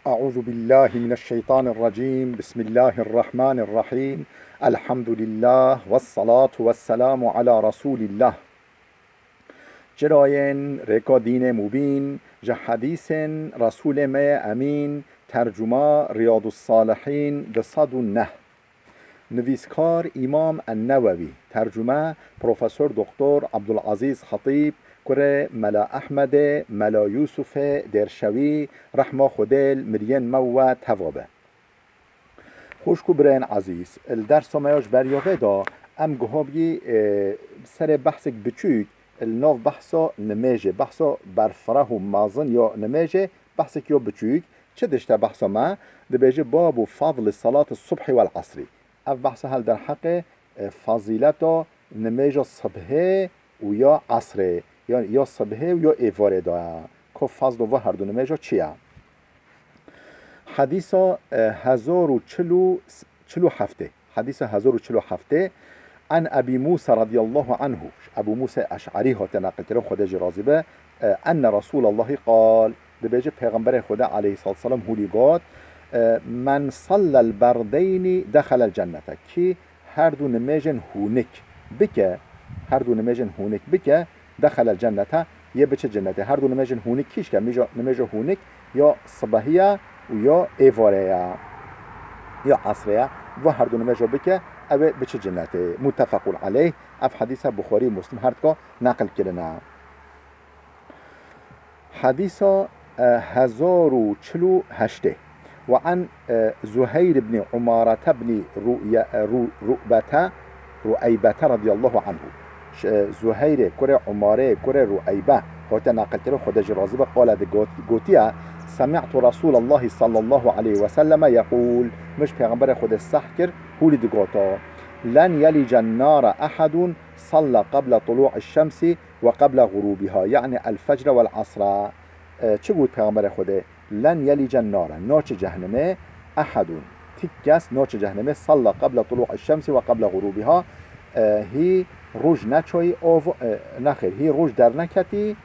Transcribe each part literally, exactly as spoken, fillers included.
أعوذ بالله من الشيطان الرجيم. بسم الله الرحمن الرحيم. الحمد لله والصلاة والسلام على رسول الله. Çirayên rêka dînê mubîn, ji hedîsên Resûlê me yê Emîn, tercuma Riyadus Salihîn, du sed û neh. Nivîskar Îmam En-Newewî, tercume Profesor Doktor Abdulazîz Xetîb, kurê Mela Ehmedê, Mela Yûsufê Dêrşewî, rehma Xwedê li miriyên me we teva be. Xwişk û birayên ezîz, li dersa me ya ji beriya vê de em guha bî, e, serê behsek biçûk, li nav behsa nimêjê, behsa berfireh û mezin ya nimêjê, behsek ya biçûk, Çi dişte behsa me? Dibêje, babu fadli salati subhi wel asri. Ev behsa hel derheqê, e, fazîleta nimêja sibhê û ya esrê, ya, ya sibhê û ya êvarê de ye. Ku fazlo va herdu nimêja çi ye? Hedîsa, e, hezar û çil û, çil û heftê. Hedîsa hezar û çil û heftê, An Ebî Mûsa radiyallahu anhu, ji Ebû Mûsa Eş'erî hate neqilkirin, Xwedê jî razî be, e, enne Resûlallahî qal, dibêje Pêxemberê Xwedê aleyhissalatu vesselam hûlî got, e, "Men sallel berdeynî dexelel cennete." Kî her du nimêjên hûnik bike, her du nimêjên hûnik bike, dexelel cennete, yê biçe cennetê. Her du nimêjên hûnik kî şke? Mîja, nimêja hûnik ya sibehiya û ya êvarê ya, ya esrê ya. Va her du nimêja bike, ew ê biçe cennetê. Muttefequn aleyh. Ev hedîsa Buxarî û Muslim her dika neqil kirine. Hedîsa, e, hezar û çil û heştê. Ve an, e, Zuheyr ibn Umarete ibn Ru'ye-, e, Ru-, Ru'bete, Ru'eybete radiyallahu anhu. Ş-, e, Zuheyrê kurê Umarê kurê Ru'eybe hate neqilkirin, Xwedê jî razî be, qale di got-, gotiye, Semi'tu Resûlallahi sallallahu aleyhi ve selleme yeqûl, min ji Pêxemberê Xwedê seh kir, hûlî digoto, Len yelicen nare ehedun salla qebla tulu'i şemsi ve qebla ğurubiha, yani el fecre vel asra. E, çi got Pêxemberê Xwedê? Len yelicen nare, naçe cehnimê, ehedun, tik kes naçe cehnimê, salla qebla tulu'i şemsi ve qebla ğurubiha, e, hî roj neçoyî avo, e, nexêr, hî roj derneketî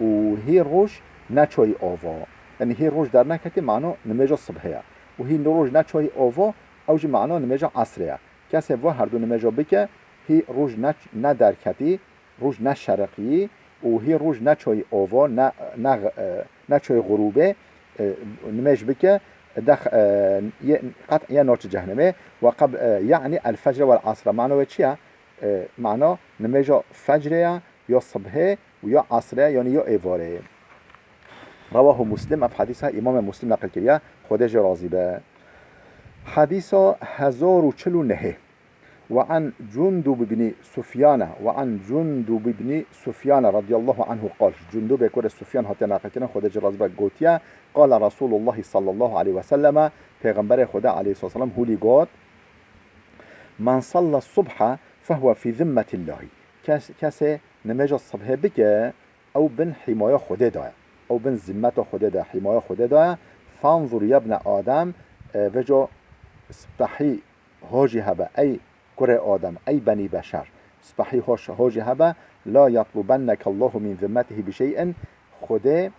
û hî roj neçoyî avo. Yani hî roj derneketî mano nimêja sibhê ye. Û hî roj neçoyî avo, ew jî mano nimêja esrê ye. Kesê va herdu nimêja bike, hî roj ne, ne derketî, roj ne şereqiyî û hî roj ne çoyî ovo, ne, ne, e, ne çoyî xurûbê, e, nimêj bike, dex-, e, yê, qet yê naçe cehnemê. Ve qeb-, e, yani el fecre vel asra. Mano wê çi ye? E, mano nimêja fecrê ye, ya sibhê û ya asrê, yani ya êvarê. Rewahu Muslim, ev hedîsa Îmamê Muslim neqil kiriye, Xwedê jê razî be. Hedîsa hezar û çil û nehê. Ve an Cundub ibn Sufyane, ve an Cundub ibn Sufyane radiyallahu anhu qal. Cundubê kurê Sufyan hatiye neqilkirin, Xwedê jê razî be, gotiye, Qala Resulullah sallallahu aleyhi ve selleme, Pêxemberê Xwedê aleyhisselam hûlî got, Men salla subha fehuve fî zimmetillahi. Kes, kesê nimêja sibhê bike, ew bin hîmaya Xwedê de ye. Ew bin zimmeta Xwedê de, hîmaya Xwedê de ye. Fanzur yebne Adem, e, veco spehî ho jî hebe, ey kurê Adem, ey benî beşer, spehî ho, ho jî hebe, la yatlubennekallahu min zimmetihi bi şey'in, Xwedê,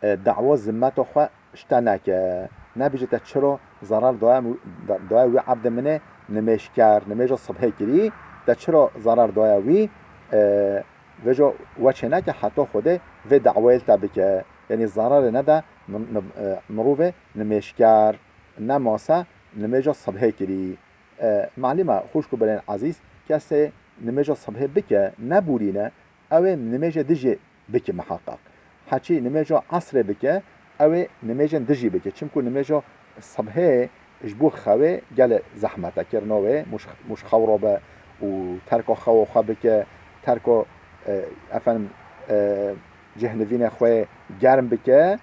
e, dawa zimmeta xwe ji te neke. Nebêje te çiro zarar daye, da-, daye wî ebdê min ê nimêjker, nimêja sibhê kirî, te çiro zarar daye wî, e, veco we çêneke heta Xwedê vê dawayê li te bike. Yanî zararê nede mi-, mi-, e, mirovê nimêjker, ne mase nimêja sibhê kirî. E, malûm e, xwişk û birayên ezîz, kesê nimêja sibhê bike, nebûrîne, ew ê nimêjê dijî bike miheqeq. Heçî nimêja esrê bike, ew ê nimêjên dijî bike. Çimku nimêja sibhê ji bo xewê gelê zehmet e, kirina wê, mûş, mûş xew rabe û terka xewa xwe bike, terka, e, efendim, e, cih nivînê xwe germ bike.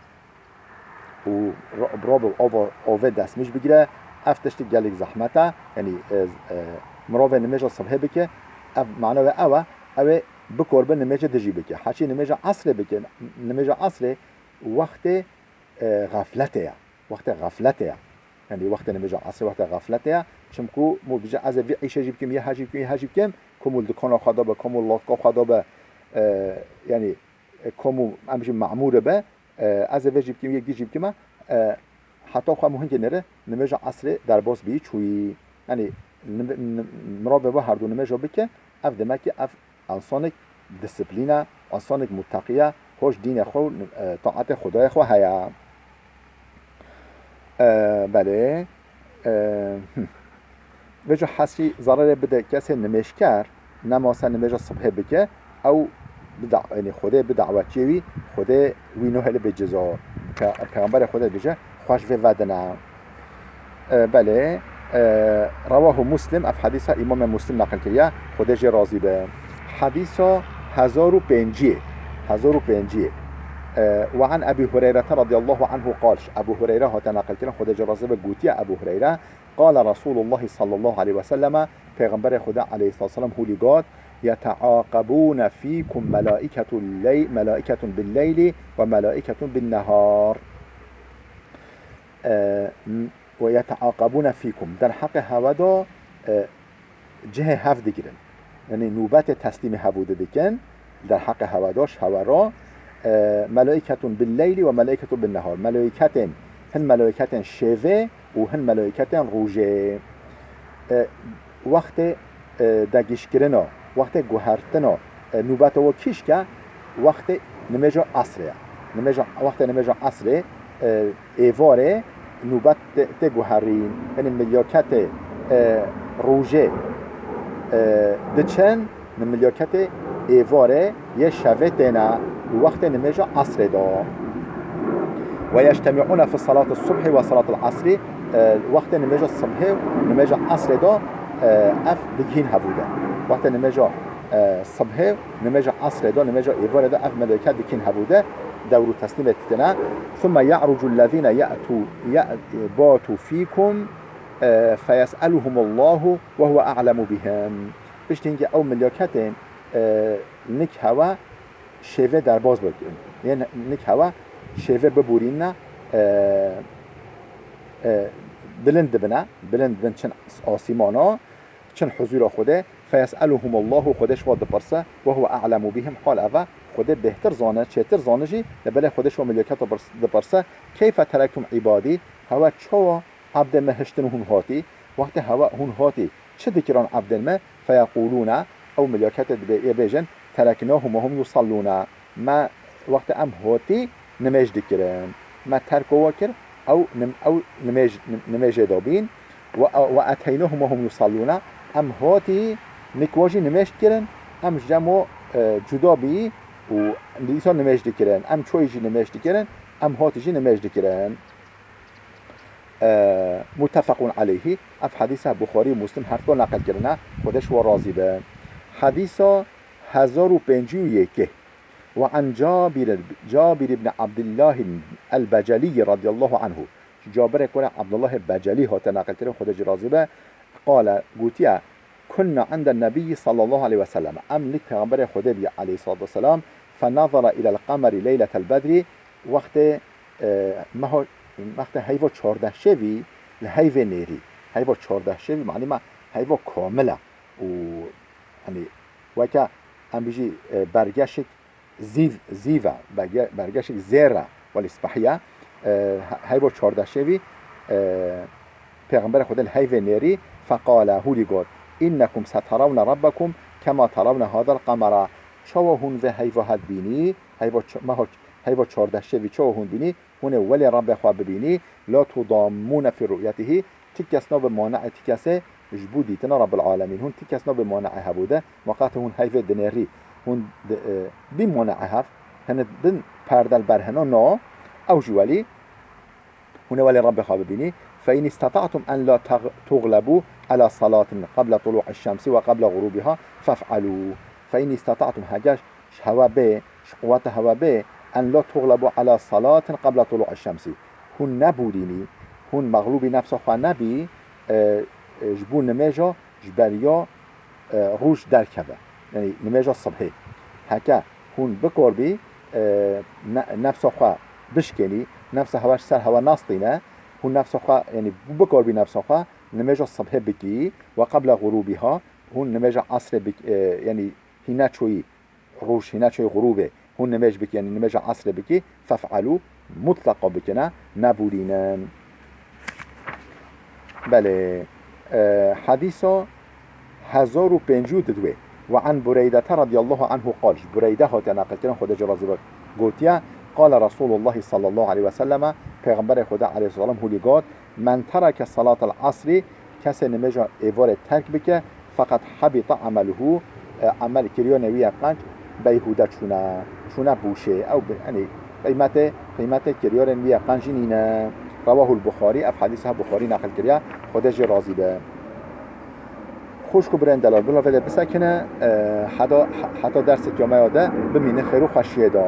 û ro-, bi ro bi ova, ovê destmîj bigire. Ev tiştî gelek zehmet e. Yanî, e, e, mirovê nimêja sibhê bike, ev mana wê ew e, ew ê bikor bi nimêja dijî bike. Heçî nimêja esrê bike, nimêja esrê wextê, e, xefletê ye. Wextê xefletê ye. Yanî wextê nimêja esrê wextê xefletê ye. Çimku mû bije ez ê vî îşê jî bikim, yê he jî bikim, yê he jî bikim, komû li dikana xwe de be, komû li latka xwe de be, e, yanî, e, komû em jî memûr be, E, ez ê vê jî bikîm, yek dî jî bikîme, e, heta xwe mû hingê nêre nimêja esrê derbas bî çûyî. Yanî, nim-, nim-, mirovê ve herdu nimêja bike, ev demek ki ev însanek disiplîn e, însanek muteqî ye, hoş dînê xwe û, e, taetê Xwedayê xwe heye. E, belê. E, hm. Vêca hesrî zererê bide kesê nimêjker, nema se nimêja sibhê bike, ew bida-, yanî Xwedê bi dawetçiyê wî, Xwedê wî nû helê bê ceza. Pe-, Peyxemberê Xwedê dibêje, xweş vê vedine. E, belê, e, rewahu Muslim, ev hedîsa Îmamê Muslim neqil kiriye, Xwedê jê razî be. Hedîsa hezar û pêncî, hezar û pêncî. E, ve an Ebî Hureyrete radiyallahu anhu qal, ji Ebû Hureyre hate neqil kirin, Xwedê jê razî be, gotiye Ebû Hureyre, qale Resûlullahî sallallahu aleyhi ve selleme, Pêxemberê Xwedê aleyhissalatu vesselam hûlî got, yeteaqebûne fîkum melâiketul ley-, melâiketun bil leyli ve melâiketun bin nehar. E, m-, ve yeteaqebûne fîkum. Derheqê hewe de, e, cihê hev digirin. Yanî nûbetê teslîmê hevû didikin, derheqê hewe de, ji hewe re, e, melâiketun bil leyli ve melâiketun bin nehar. Melâiketên, hin melâiketên şevê û hin melâiketên rojê. E, wextê, e, degîşkirina, wextê guhertina, e, nûbeta we kîşk e, wextê nimêja esrê ye. Nimêja, wextê nimêja esrê, e, êvarê nûbet tê, tê guherîn. Yanî milyaketê, e, rojê, e, diçin, milyaketê êvarê yê şevê têne, wextê nimêja esrê de. Ve yectemi'ûne fi salati subhi ve salatil asrî, e, wextê nimêja sibhê û nimêja esrê de, e, ev digihîn hevû de. Wextê nimêja, e, sibhê û nimêja esrê de, nimêja êvarê de ev melêke digihîn hevû de, dewrû teslîmê dikine. Thumme ya'rucu lezîne ye'tû, ye-, batu fîkum, e, feyes'eluhumullahu ve huve a'lemu bihim. Piştî hingê ew milyaketên, e, nik hewe şêvê derbas bikin. Yên nik hewe şêvê biborîne, e, e, bilind dibine, bilind dibin çin asîmana, çin huzûra Xwedê, feyes'eluhumullahu, Xwedê ji wan dipirse, ve huve a'lemu bihim, hal eve, Xwedê bêhtir zane, çêtir zane jî, lê belê Xwedê ji wan milyaketa pirs-, dipirse, keyfe terektum îbadî, hewe çawa ebdê me hiştin hûn hatî, wextê hewe hûn hatî, çi dikiran ebdên me, feyeqûlûne, ew milyaketê dibê-, yê bêjin, tereknahum ve hum yusallûne. Me wextê em hatî nimêj dikirin. Me terko we kir, ew nim-, ew nimêj, nim-, nimêjê de bîn. Ve, ve eteynahum ve hum yusallûne. Em hatî nik we jî nimêj dikirin. Em ji cem we, e, cuda bî û dîsa nimêj dikirin. Em çoyî jî nimêj dikirin. Em hatî jî nimêj dikirin. E, muttefequn aleyhî, ev hedîsa Buxarî û Muslim her du neqil kirine, Xwedê ji wan razî be. Hedîsa hezar û pêncî û yekê. Ve an Cabir, Cabir ibn Abdullah el-Becelî radiyallahu anhu. Ji Cabirê ku re Abdullah Becelî hate neqil kirin, Xwedê jî razî be, qale, gotiye, kunna inde nebiyyi sallallahu aleyhi ve sellem. Em lik Peyxemberê Xwedê bîye aleyhissalatu vesselam, fenazara ilel qemeri leyletel bedrî, wextê, e, meho, wextê heyva çardeh şevî li heyvê nêrî. Heyva çardeh şevî, manî me heyva kamil e. Û, yanî, weke em bijî, e, bergeşik zîv, zîv e, berge-, bergeşik zêr e, welî spehî ye. E, he-, heyva çardeh şevî, e, Pêxemberê Xwedê li heyvê nêrî, feqale, hûlî got, innekum seterawne rabbekum kema terawne hadal qemera. Çawa hûn vê heyva hev bînî, heyva ç-, meha ç-, heyva çardeh şevî çawa hûn bînî, hûn ê welê Rebbê xwe bibînî, la tudammûne fî ru'yetihî, ti kes nabe mane'ê ti kesê ji bo dîtina Rebbil Alemîn. Hûn ti kes nabe mane'ê hevû de, weqatê hûn heyvê dinêrî, hûn di, e, bî mane'ê hev, hene bin perde li ber hene, na, ew jî welî, hûn ê welê Rebbê xwe bibînî. Fe in istata'tum en la tag-, tuglebû ala salatin qabla tulu'i şemsi ve qabla ğurubiha fef'alû. Fe in istata'tum, heger ji hewe bê, ji quweta hewe bê, en la tuglebû ala salatin qabla tulu'i şemsi. Hûn nebûrînî, hûn mexlûbî nefsa xwe nebî, e, e, ji bo nimêja ji beriya, e, roj derkeve. Yanî nimêja sibhê. Heke hûn bikor bî, e, ne-, nefsa xwe bişkênî, nefsa hewe ji ser hewe nastîne, hûn nefsa xwe, yanî bikor bî nefsa xwe, nimêja sibhê bikî, ve qabla ğurûbîha, hûn nimêja esrê bik-, e, yanî hîna çoyî, roj hîna çûyî xurûbê, hûn nimêj bikî, yanî nimêja esrê bikî, fef'alû, mutlaqa bikine, nebûrînin. Belê, e, hedîsa hezar û pêncî û du. Ve an Bureydete radiyallahu anhu qal, ji Bureyde hatiye neqilkirin, Xwedê jê razî be, gotiye, qale Resulullah sallallahu aleyhi ve selleme, Pêxemberê Xwedê aleyhisselam hûlî got, men tereke salatel asrî, kesê nimêja êvarê terk bike, feqet hebita ameluhu, e, emel kiriyonê wî ye qenc, beyhude çûne, çûne bûşê. Ew bi, yanî qîmetê, qîmetê kiriyonên wî ye qenc jî nîne. Rewahul Buxarî, ev hedîsa Buxarî neqil kiriye, Xwedê jê razî be. Xwişk û birên delal, bila vêde bisekine, e, heda, heta dersek ya me ya de bimîne xêr û xweşiyê de.